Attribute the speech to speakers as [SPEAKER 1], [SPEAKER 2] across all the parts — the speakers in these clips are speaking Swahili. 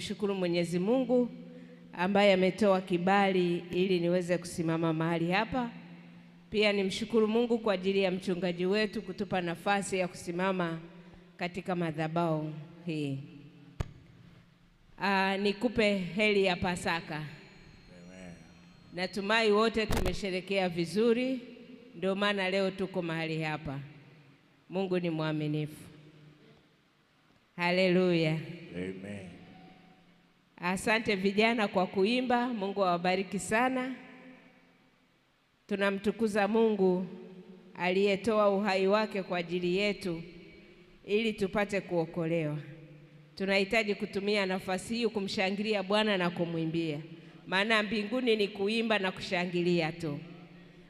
[SPEAKER 1] kumshukuru Mwenyezi Mungu ambaye ametoa kibali ili niweze kusimama mahali hapa. Pia nimshukuru Mungu kwa ajili ya mchungaji wetu kutupa nafasi ya kusimama katika madhabahu hii. Nikupe heri ya Pasaka.
[SPEAKER 2] Amen.
[SPEAKER 1] Natumai wote tumesherekea vizuri, ndio maana leo tuko mahali hapa. Mungu ni mwaminifu. Haleluya.
[SPEAKER 2] Amen.
[SPEAKER 1] Asante vijana kwa kuimba, Mungu awabariki sana. Tunamtukuza Mungu aliyetoa uhai wake kwa ajili yetu ili tupate kuokolewa. Tunahitaji kutumia nafasi hii kumshangilia Bwana na kumwimbia, maana mbinguni ni kuimba na kushangilia tu.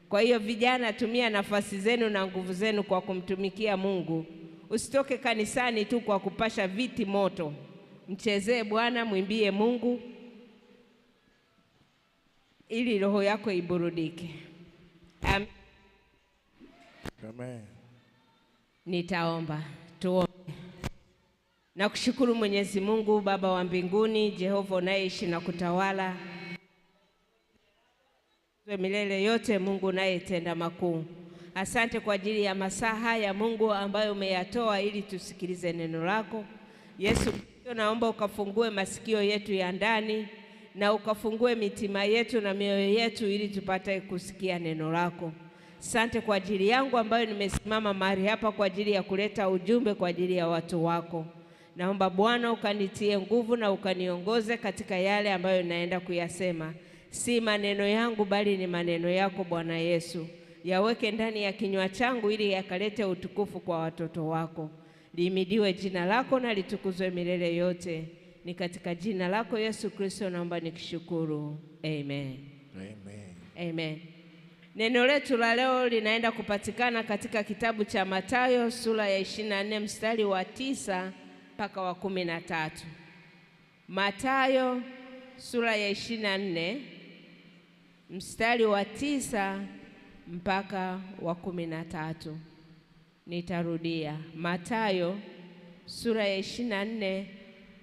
[SPEAKER 1] Kwa hiyo vijana, tumia nafasi zenu na nguvu zenu kwa kumtumikia Mungu. Usitoke kanisani tu kwa kupasha viti moto. Mchezee Bwana, mwimbie Mungu ili roho yako iburudike. Amen.
[SPEAKER 2] Amen.
[SPEAKER 1] Nitaomba. Tuombe. Nakushukuru Mwenyezi Mungu Baba wa mbinguni, Jehova unayeishi na kutawala milele yote, Mungu unayetenda makuu. Asante kwa ajili ya masaa haya Mungu ambayo umeyatoa ili tusikilize neno lako. Yesu, naomba ukafungue masikio yetu ya ndani na ukafungue mitima yetu na mioyo yetu ili tupate kusikia neno lako. Asante kwa ajili yangu ambayo nimesimama mahali hapa kwa ajili ya kuleta ujumbe kwa ajili ya watu wako. Naomba Bwana ukanitie nguvu na ukaniongoze katika yale ambayo naenda kuyasema. Si maneno yangu bali ni maneno yako Bwana Yesu. Yaweke ndani ya kinywa changu ili yakalete utukufu kwa watoto wako. Lihimidiwe jina lako na litukuzwe milele yote. Ni katika jina lako Yesu Kristo naomba nikishukuru. Amen.
[SPEAKER 2] Amen.
[SPEAKER 1] Amen. Neno letu la leo linaenda kupatikana katika kitabu cha Mathayo sura ya 24 mstari wa 9 mpaka wa 13. Mathayo sura ya 24 mstari wa 9 mpaka wa 13. Nitarudia. Mathayo sura ya 24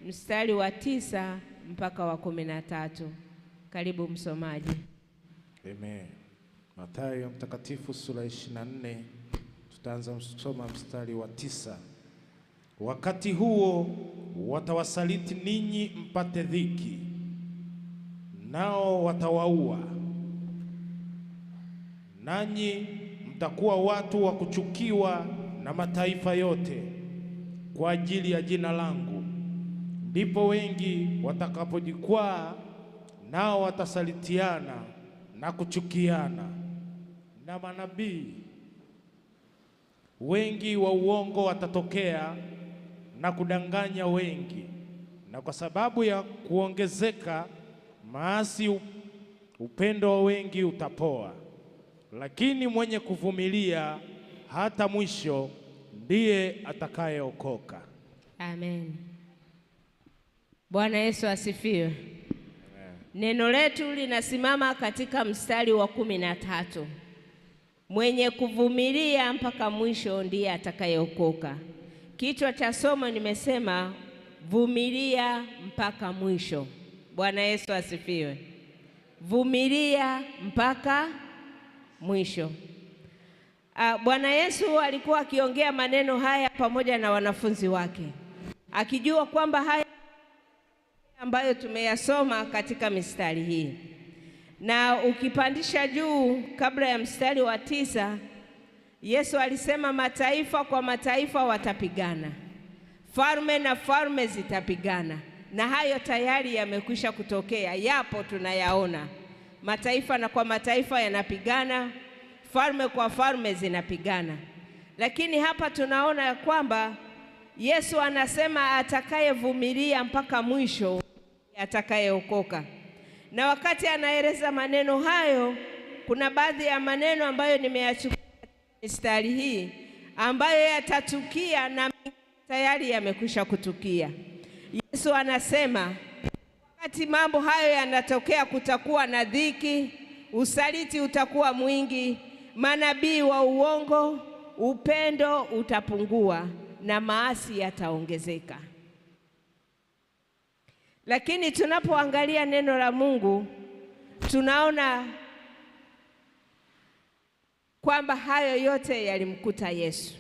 [SPEAKER 1] mstari wa 9 mpaka wa 13. Karibu msomaji.
[SPEAKER 2] Amen. Mathayo mtakatifu sura ya 24 tutaanza kusoma mstari wa 9. Wakati huo watawasaliti ninyi mpate dhiki, nao watawaua, nanyi mtakuwa watu wa kuchukiwa na mataifa yote kwa ajili ya jina langu. Ndipo wengi watakapojikwaa, nao watasalitiana na kuchukiana, na manabii wengi wa uongo watatokea na kudanganya wengi. Na kwa sababu ya kuongezeka maasi, upendo wa wengi utapoa. Lakini mwenye kuvumilia hata mwisho ndiye atakayeokoka.
[SPEAKER 1] Amen. Bwana Yesu asifiwe. Amen. Neno letu linasimama katika mstari wa 13. Mwenye kuvumilia mpaka mwisho ndiye atakayeokoka. Kichwa cha somo nimesema vumilia mpaka mwisho. Bwana Yesu asifiwe. Vumilia mpaka mwisho. Bwana Yesu alikuwa akiongea maneno haya pamoja na wanafunzi wake, akijua kwamba haya ambayo tumeyasoma katika mistari hii. Na ukipandisha juu kabla ya mstari wa 9, Yesu alisema mataifa kwa mataifa watapigana, falme na falme zitapigana. Na hayo tayari yamekwisha kutokea, yapo tunayaona. Mataifa na kwa mataifa yanapigana, falme kwa falme zinapigana. Lakini hapa tunaona ya kwamba Yesu anasema atakayevumilia mpaka mwisho atakayeokoka. Na wakati anaeleza maneno hayo, kuna baadhi ya maneno ambayo nimeyachukua mistari hii ambayo yatatukia na tayari yamekwisha kutukia. Yesu anasema wakati mambo hayo yanatokea, kutakuwa na dhiki, usaliti utakuwa mwingi, manabii wa uongo, upendo utapungua na maasi yataongezeka. Lakini tunapoangalia neno la Mungu tunaona kwamba hayo yote yalimkuta Yesu.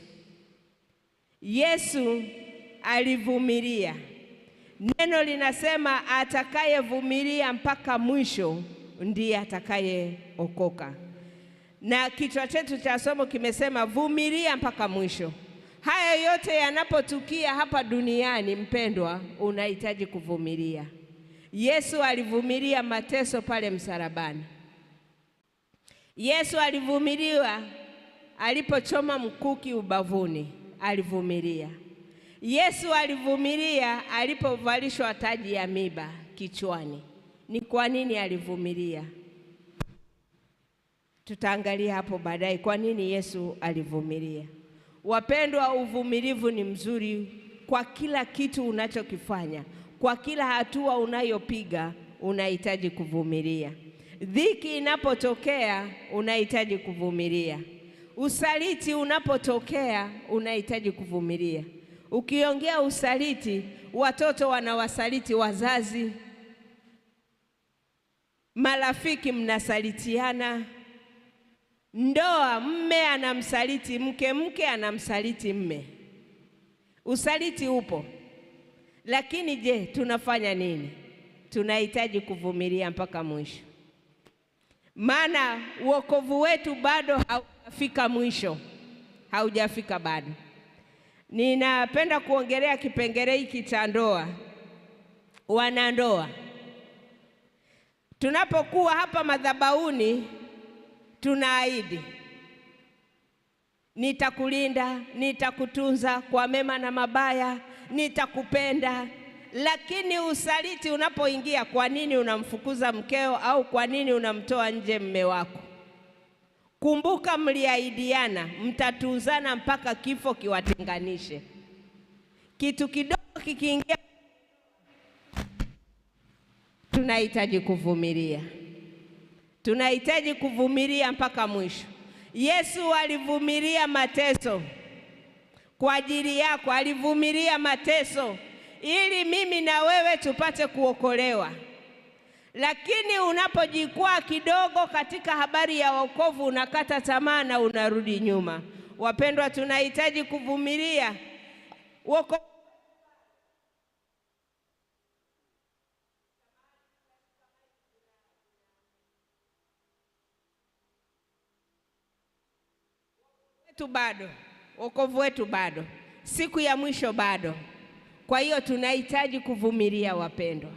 [SPEAKER 1] Yesu alivumilia. Neno linasema atakayevumilia mpaka mwisho ndiye atakayeokoka. Na kichwa chetu cha somo kimesema vumilia mpaka mwisho. Haya yote yanapotukia hapa duniani, mpendwa, unahitaji kuvumilia. Yesu alivumilia mateso pale msalabani. Yesu alivumiliwa alipochoma mkuki ubavuni, alivumilia. Yesu alivumilia alipovalishwa taji ya miba kichwani. Ni kwa nini alivumilia? Tutaangalia hapo baadaye kwa nini Yesu alivumilia. Wapendwa, uvumilivu ni mzuri kwa kila kitu unachokifanya, kwa kila hatua unayopiga unahitaji kuvumilia. Dhiki inapotokea unahitaji kuvumilia. Usaliti unapotokea unahitaji kuvumilia. Ukiongea usaliti, watoto wanawasaliti wazazi, marafiki mnasalitiana, ndoa, mme anamsaliti mke, mke anamsaliti mme. Usaliti upo. Lakini je, tunafanya nini? Tunahitaji kuvumilia mpaka mwisho. Maana wokovu wetu bado haujafika mwisho. Haujafika bado. Ninapenda kuongelea kipengele hiki cha ndoa. Wanandoa, tunapokuwa hapa madhabahuni tunaahidi, nitakulinda, nitakutunza kwa mema na mabaya, nitakupenda. Lakini usaliti unapoingia, kwa nini unamfukuza mkeo au kwa nini unamtoa nje mme wako? Kumbuka mliahidiana mtatunzana mpaka kifo kiwatenganishe. Kitu kidogo kikiingia, tunahitaji kuvumilia. Tunahitaji kuvumilia mpaka mwisho. Yesu alivumilia mateso kwa ajili yako, alivumilia mateso ili mimi na wewe tupate kuokolewa. Lakini unapojikwaa kidogo katika habari ya wokovu, unakata tamaa na unarudi nyuma. Wapendwa, tunahitaji kuvumilia. Wokovu wetu bado, wokovu wetu bado, siku ya mwisho bado. Kwa hiyo tunahitaji kuvumilia, wapendwa.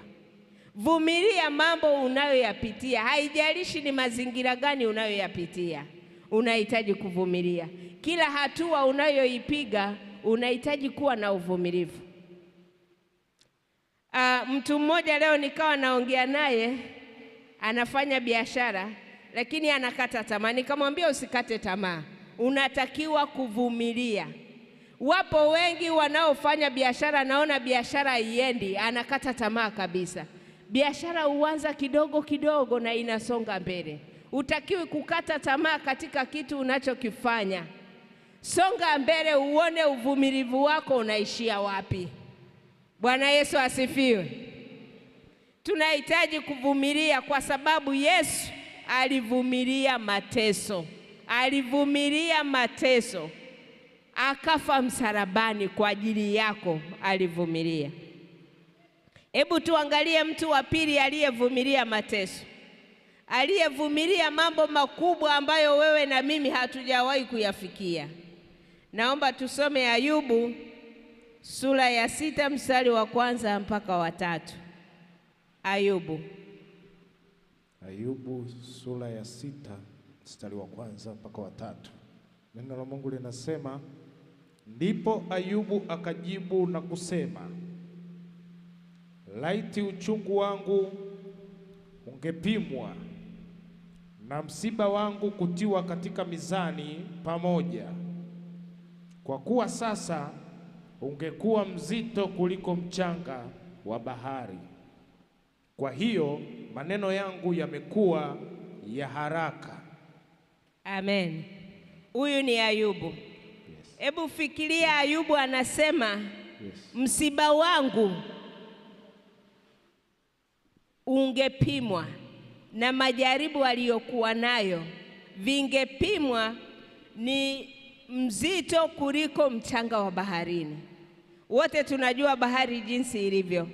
[SPEAKER 1] Vumilia mambo unayoyapitia, haijalishi ni mazingira gani unayoyapitia, unahitaji kuvumilia. Kila hatua unayoipiga unahitaji kuwa na uvumilivu. Mtu mmoja leo nikawa naongea naye, anafanya biashara lakini anakata tamaa. Nikamwambia usikate tamaa, unatakiwa kuvumilia. Wapo wengi wanaofanya biashara, naona biashara haiendi, anakata tamaa kabisa. Biashara huanza kidogo kidogo na inasonga mbele. Utakiwi kukata tamaa katika kitu unachokifanya. Songa mbele, uone uvumilivu wako unaishia wapi. Bwana Yesu asifiwe. Tunahitaji kuvumilia kwa sababu Yesu alivumilia mateso. Alivumilia mateso, akafa msalabani kwa ajili yako, alivumilia. Hebu tuangalie mtu wa pili aliyevumilia mateso, aliyevumilia mambo makubwa ambayo wewe na mimi hatujawahi kuyafikia. Naomba tusome Ayubu sura ya 6 mstari wa 1 mpaka wa 3. Ayubu.
[SPEAKER 2] Ayubu sura ya 6 mstari wa 1 mpaka wa 3. Neno la Mungu linasema, ndipo Ayubu akajibu na kusema, laiti uchungu wangu ungepimwa na msiba wangu kutiwa katika mizani pamoja, kwa kuwa sasa ungekuwa mzito kuliko mchanga wa bahari. Kwa hiyo maneno yangu yamekuwa ya haraka.
[SPEAKER 1] Amen. Huyu ni Ayubu.
[SPEAKER 2] Yes.
[SPEAKER 1] Hebu fikiria, Ayubu anasema
[SPEAKER 2] Yes.
[SPEAKER 1] msiba wangu ungepimwa na majaribu aliyokuwa nayo vingepimwa, ni mzito kuliko mchanga wa baharini. Wote tunajua bahari jinsi ilivyo.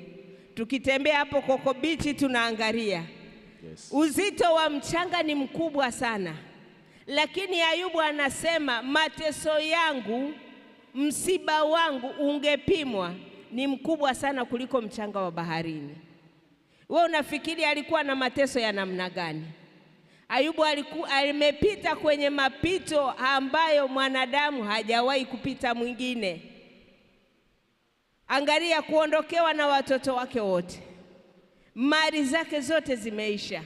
[SPEAKER 1] Tukitembea hapo Coco Beach tunaangalia.
[SPEAKER 2] Yes.
[SPEAKER 1] Uzito wa mchanga ni mkubwa sana. Lakini Ayubu anasema mateso yangu, msiba wangu ungepimwa ni mkubwa sana kuliko mchanga wa baharini. Wewe unafikiri alikuwa na mateso ya namna gani? Ayubu alimepita kwenye mapito ambayo mwanadamu hajawahi kupita mwingine. Angalia, kuondokewa na watoto wake wote, mali zake zote zimeisha,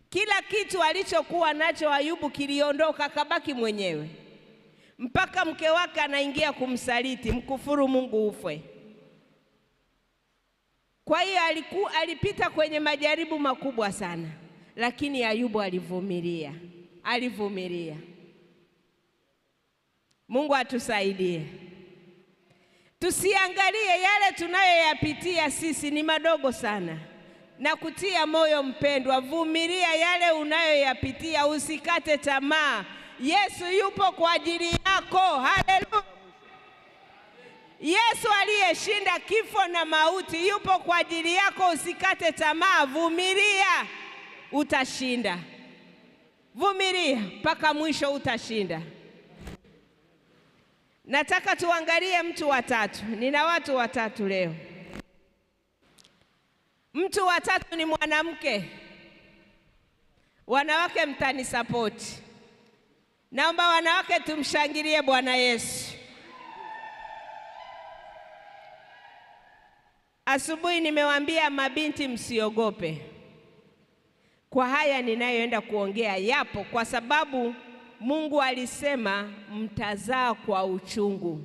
[SPEAKER 1] kila kitu alichokuwa nacho Ayubu kiliondoka, akabaki mwenyewe, mpaka mke wake anaingia kumsaliti, mkufuru Mungu ufwe. Kwa hiyo alipita kwenye majaribu makubwa sana, lakini Ayubu alivumilia, alivumilia. Mungu atusaidie. Tusiangalie yale tunayoyapitia sisi ni madogo sana. Na kutia moyo mpendwa, vumilia yale unayoyapitia, usikate tamaa. Yesu yupo kwa ajili yako. Haleluya. Yesu aliyeshinda kifo na mauti yupo kwa ajili yako, usikate tamaa, vumilia, utashinda. Vumilia mpaka mwisho, utashinda. Nataka tuangalie mtu wa tatu. Nina watu watatu leo. Mtu wa tatu ni mwanamke. Wanawake mtanisapoti. Naomba wanawake tumshangilie Bwana Yesu. Asubuhi nimewaambia mabinti msiogope. Kwa haya ninayoenda kuongea yapo kwa sababu Mungu alisema mtazaa kwa uchungu.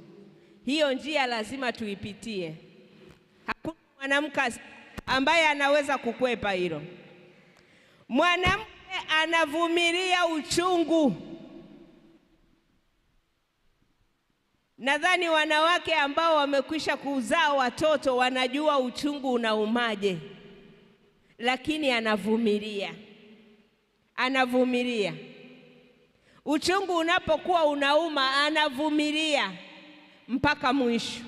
[SPEAKER 1] Hiyo njia lazima tuipitie. Hakuna mwanamke ambaye anaweza kukwepa hilo. Mwanamke anavumilia uchungu. Nadhani wanawake ambao wamekwisha kuzaa watoto wanajua uchungu unaumaje. Lakini anavumilia. Anavumilia. Uchungu unapokuwa unauma anavumilia mpaka mwisho.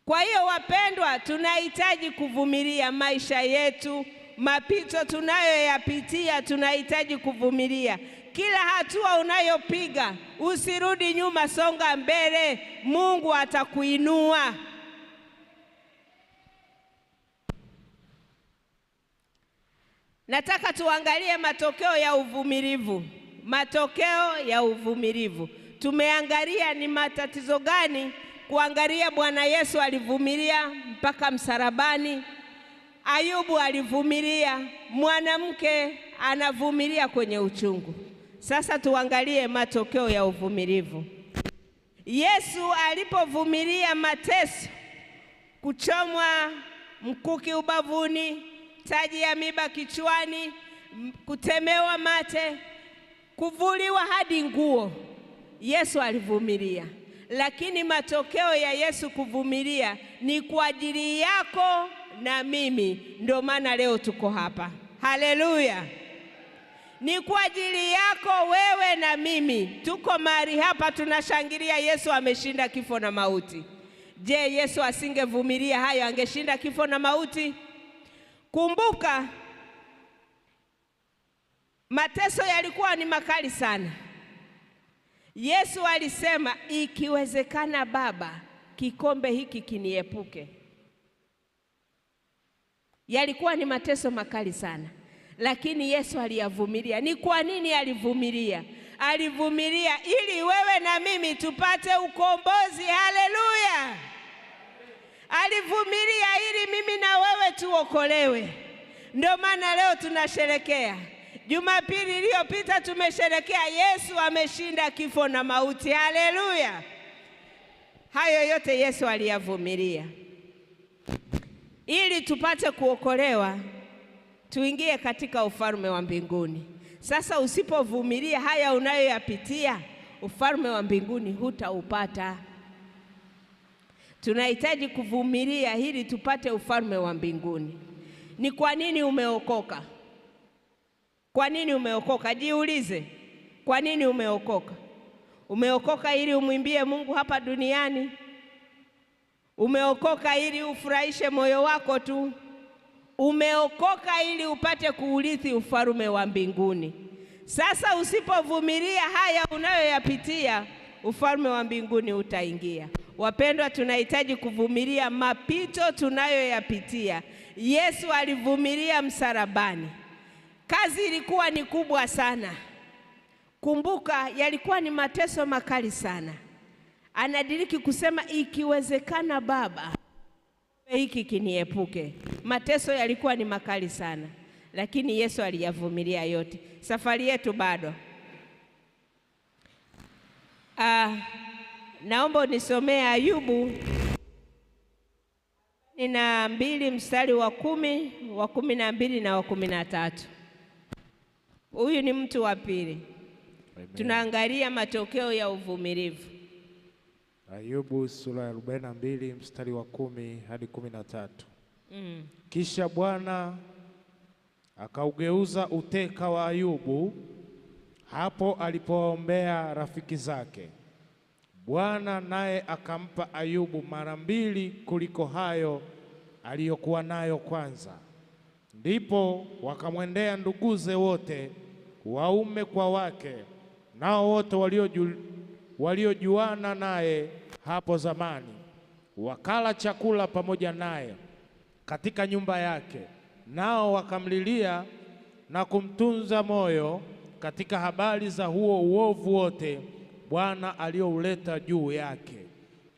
[SPEAKER 1] Kwa hiyo wapendwa, tunahitaji kuvumilia maisha yetu, mapito tunayoyapitia tunahitaji kuvumilia. Kila hatua unayopiga, usirudi nyuma, songa mbele, Mungu atakuinua. Nataka tuangalie matokeo ya uvumilivu. Matokeo ya uvumilivu. Tumeangalia ni matatizo gani, kuangalia Bwana Yesu alivumilia mpaka msalabani, Ayubu alivumilia, mwanamke anavumilia kwenye uchungu. Sasa tuangalie matokeo ya uvumilivu. Yesu alipovumilia mateso, kuchomwa mkuki ubavuni, taji ya miba kichwani, kutemewa mate, kuvuliwa hadi nguo, Yesu alivumilia. Lakini matokeo ya Yesu kuvumilia ni kwa ajili yako na mimi. Ndio maana leo tuko hapa. Haleluya. Ni kwa ajili yako wewe na mimi. Tuko mahali hapa tunashangilia Yesu ameshinda kifo na mauti. Je, Yesu asingevumilia hayo angeshinda kifo na mauti? Kumbuka, mateso yalikuwa ni makali sana. Yesu alisema, ikiwezekana Baba, kikombe hiki kiniepuke. Yalikuwa ni mateso makali sana, lakini Yesu aliyavumilia. Ni kwa nini alivumilia? Alivumilia ili wewe na mimi tupate ukombozi. Haleluya! Alivumilia ili mimi na wewe tuokolewe. Ndio maana leo tunasherekea. Jumapili iliyopita tumesherekea Yesu ameshinda kifo na mauti. Haleluya! Hayo yote Yesu aliyavumilia ili tupate kuokolewa, tuingie katika ufalme wa mbinguni. Sasa usipovumilia haya unayoyapitia, ufalme wa mbinguni hutaupata. Tunahitaji kuvumilia ili tupate ufalme wa mbinguni. Ni kwa nini umeokoka? Kwa nini umeokoka? Jiulize, kwa nini umeokoka? Umeokoka ili umwimbie Mungu hapa duniani? Umeokoka ili ufurahishe moyo wako tu? Umeokoka ili upate kuurithi ufalme wa mbinguni. Sasa usipovumilia haya unayoyapitia, ufalme wa mbinguni utaingia. Wapendwa, tunahitaji kuvumilia mapito tunayoyapitia. Yesu alivumilia msalabani. Kazi ilikuwa ni kubwa sana. Kumbuka, yalikuwa ni mateso makali sana. Anadiriki kusema, ikiwezekana Baba, hiki kiniepuke. Mateso yalikuwa ni makali sana, lakini Yesu aliyavumilia yote. Safari yetu bado. Naomba unisomee Ayubu 42 mstari wa 10, wa 12 na wa 13. Huyu ni mtu wa pili. Tunaangalia matokeo ya uvumilivu.
[SPEAKER 2] Ayubu sura ya 42 mstari wa 10 hadi 13. Kisha Bwana akaugeuza uteka wa Ayubu hapo alipowaombea rafiki zake. Bwana naye akampa Ayubu mara mbili kuliko hayo aliyokuwa nayo kwanza. Ndipo wakamwendea nduguze wote, waume kwa wake, nao wote waliojuana naye hapo zamani, wakala chakula pamoja naye katika nyumba yake, nao wakamlilia na kumtunza moyo katika habari za huo uovu wote Bwana aliouleta juu yake.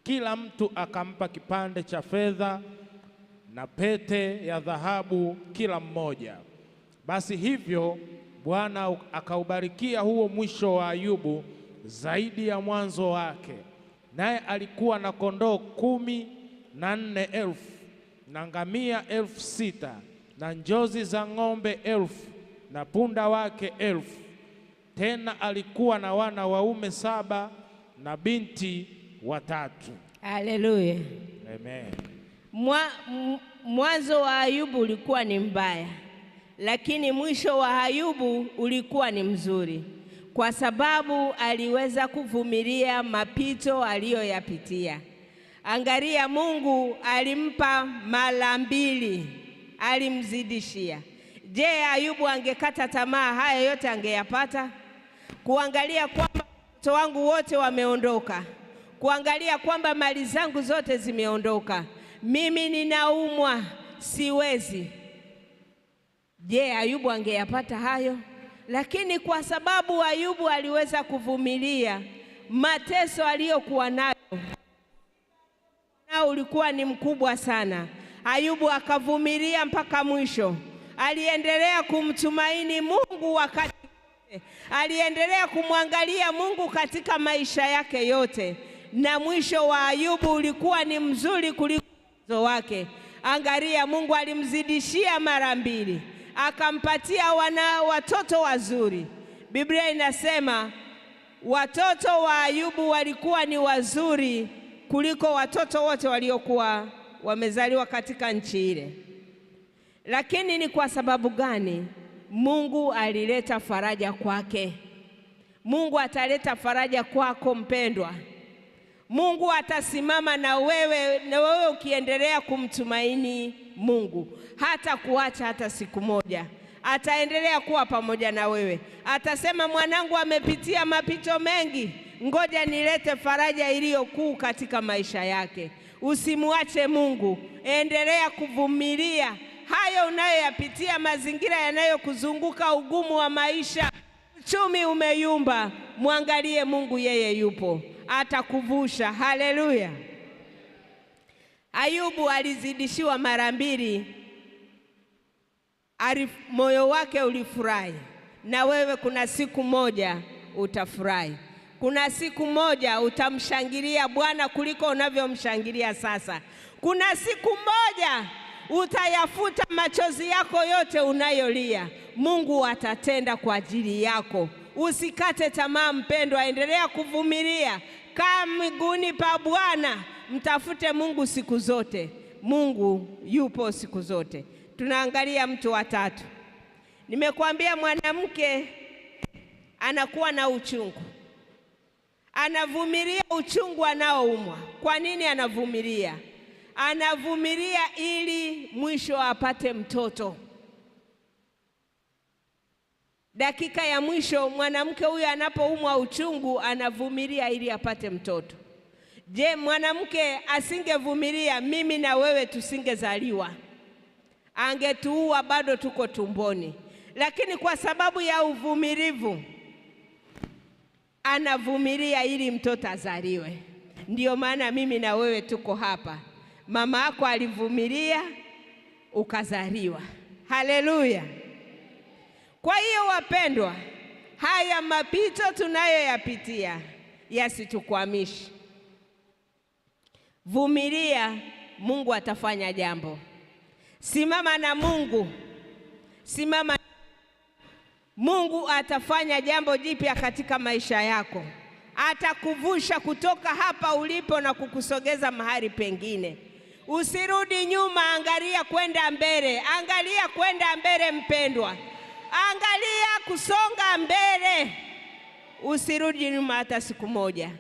[SPEAKER 2] Kila mtu akampa kipande cha fedha na pete ya dhahabu kila mmoja. Basi hivyo Bwana akaubarikia huo mwisho wa Ayubu zaidi ya mwanzo wake. Naye alikuwa na kondoo 14,000 na ngamia 6,000 na njozi za ng'ombe 1,000 na punda wake 1,000. Tena alikuwa na wana waume 7 na binti 3.
[SPEAKER 1] Haleluya.
[SPEAKER 2] Amen.
[SPEAKER 1] Mwanzo wa Ayubu ulikuwa ni mbaya, lakini mwisho wa Ayubu ulikuwa ni mzuri, kwa sababu aliweza kuvumilia mapito aliyoyapitia. Angalia, Mungu alimpa mara mbili, alimzidishia. Je, Ayubu angekata tamaa haya yote angeyapata? Kuangalia kwamba watoto wangu wote wameondoka, kuangalia kwamba mali zangu zote zimeondoka, mimi ninaumwa, siwezi. Je, Ayubu angeyapata hayo? Lakini kwa sababu Ayubu aliweza kuvumilia mateso aliyokuwa nayo, nao ulikuwa ni mkubwa sana. Ayubu akavumilia mpaka mwisho. Aliendelea kumtumaini Mungu wakati wote. Aliendelea kumwangalia Mungu katika maisha yake yote. Na mwisho wa Ayubu ulikuwa ni mzuri kuliko mwanzo wake. Angalia, Mungu alimzidishia mara mbili, akampatia watoto wazuri. Biblia inasema watoto wa Ayubu walikuwa ni wazuri kuliko watoto wote waliokuwa wamezaliwa katika nchi ile. Lakini ni kwa sababu gani? Mungu alileta faraja kwake. Mungu ataleta faraja kwako mpendwa. Mungu atasimama na wewe, na wewe ukiendelea kumtumaini Mungu hata kuacha hata siku moja. Ataendelea kuwa pamoja na wewe. Atasema, mwanangu amepitia mapito mengi, ngoja nilete faraja iliyo kuu katika maisha yake. Usimuache Mungu, endelea kuvumilia hayo unayoyapitia, mazingira yanayokuzunguka, ugumu wa maisha, uchumi umeyumba. Mwangalie Mungu, yeye yupo, atakuvusha. Haleluya. Ayubu alizidishiwa mara mbili, moyo wake ulifurahi. Na wewe kuna siku moja utafurahi. Kuna siku moja utamshangilia Bwana kuliko unavyomshangilia sasa. Kuna siku moja utayafuta machozi yako yote unayolia. Mungu atatenda kwa ajili yako. Usikate tamaa mpendwa, endelea kuvumilia. Kaa miguuni pa Bwana, Mtafute Mungu siku zote. Mungu yupo siku zote. Tunaangalia mtu wa tatu. Nimekuambia mwanamke anakuwa na uchungu. Anavumilia uchungu anaoumwa. Kwa nini anavumilia? Anavumilia ili mwisho apate mtoto. Dakika ya mwisho mwanamke huyu anapoumwa uchungu anavumilia ili apate mtoto. Je, mwanamke asingevumilia, mimi na wewe tusingezaliwa. Angetuua bado tuko tumboni. Lakini kwa sababu ya uvumilivu anavumilia ili mtoto azaliwe. Ndiyo maana mimi na wewe tuko hapa. Mama yako alivumilia ukazaliwa. Haleluya. Kwa hiyo wapendwa, haya mapito tunayoyapitia yasitukwamishe. Vumilia, Mungu atafanya jambo. Simama na Mungu. Simama. Mungu atafanya jambo jipya katika maisha yako. Atakuvusha kutoka hapa ulipo na kukusogeza mahali pengine. Usirudi nyuma, angalia kwenda mbele. Angalia kwenda mbele mpendwa. Angalia kusonga mbele. Usirudi nyuma hata siku moja.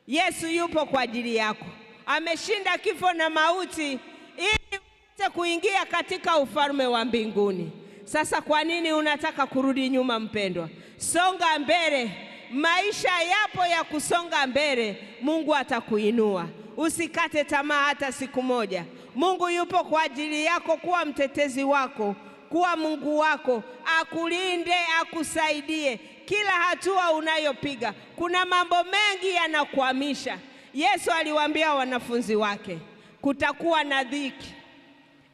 [SPEAKER 1] Yesu yupo kwa ajili yako. Ameshinda kifo na mauti ili upate kuingia katika ufalme wa mbinguni. Sasa kwa nini unataka kurudi nyuma mpendwa? Songa mbele. Maisha yapo ya kusonga mbele. Mungu atakuinua. Usikate tamaa hata siku moja. Mungu yupo kwa ajili yako kuwa mtetezi wako, kuwa Mungu wako, akulinde, akusaidie kila hatua unayopiga. Kuna mambo mengi yanakuhamisha. Yesu aliwaambia wanafunzi wake, kutakuwa na dhiki.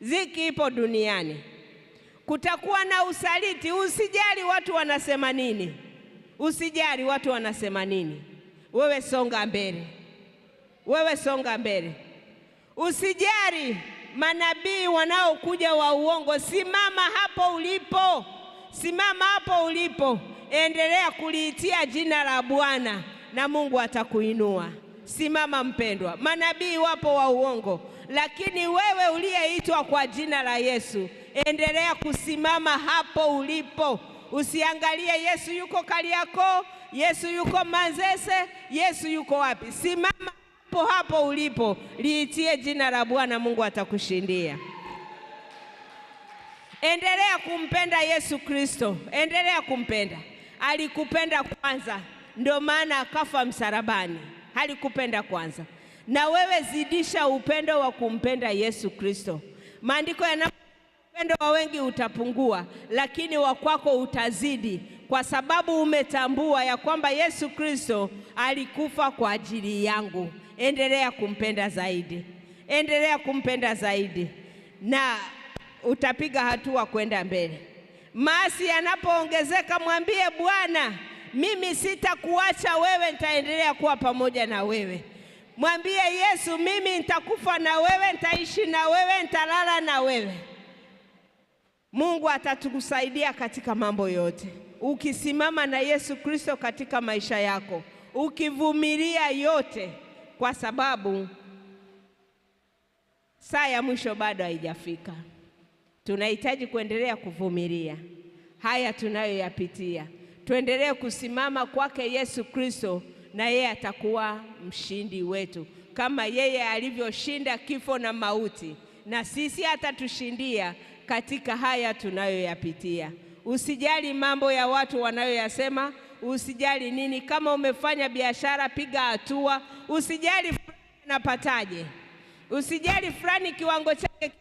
[SPEAKER 1] Dhiki ipo duniani. Kutakuwa na usaliti. Usijali watu wanasema nini. Usijali watu wanasema nini. Wewe songa mbele. Wewe songa mbele. Usijali manabii wanaokuja wa uongo. Simama hapo ulipo. Simama hapo ulipo. Endelea kuliitia jina la Bwana na Mungu atakuinua. Simama mpendwa. Manabii wapo wa uongo, lakini wewe uliyeitwa kwa jina la Yesu, endelea kusimama hapo ulipo. Usiangalie Yesu yuko Kariakoo, Yesu yuko Manzese, Yesu yuko wapi. Simama hapo hapo ulipo, liitie jina la Bwana, Mungu atakushindia. Endelea kumpenda Yesu Kristo. Endelea kumpenda. Alikupenda kwanza, ndio maana akafa msalabani. Alikupenda kwanza. Na wewe zidisha upendo wa kumpenda Yesu Kristo. Maandiko yana upendo wa wengi utapungua, lakini wa kwako utazidi, kwa sababu umetambua ya kwamba Yesu Kristo alikufa kwa ajili yangu. Endelea kumpenda zaidi. Endelea kumpenda zaidi na utapiga hatua kwenda mbele. Maasi yanapoongezeka, mwambie Bwana, mimi sitakuacha wewe, nitaendelea kuwa pamoja na wewe. Mwambie Yesu, mimi nitakufa na wewe, nitaishi na wewe, nitalala na wewe. Mungu atatusaidia katika mambo yote. Ukisimama na Yesu Kristo katika maisha yako, ukivumilia yote, kwa sababu saa ya mwisho bado haijafika. Tunahitaji kuendelea kuvumilia haya tunayoyapitia. Tuendelee kusimama kwake Yesu Kristo, na yeye atakuwa mshindi wetu. Kama yeye alivyoshinda kifo na mauti, na sisi atatushindia katika haya tunayoyapitia. Usijali mambo ya watu wanayoyasema, usijali nini. Kama umefanya biashara, piga hatua. Usijali fulani anapataje, usijali fulani kiwango chake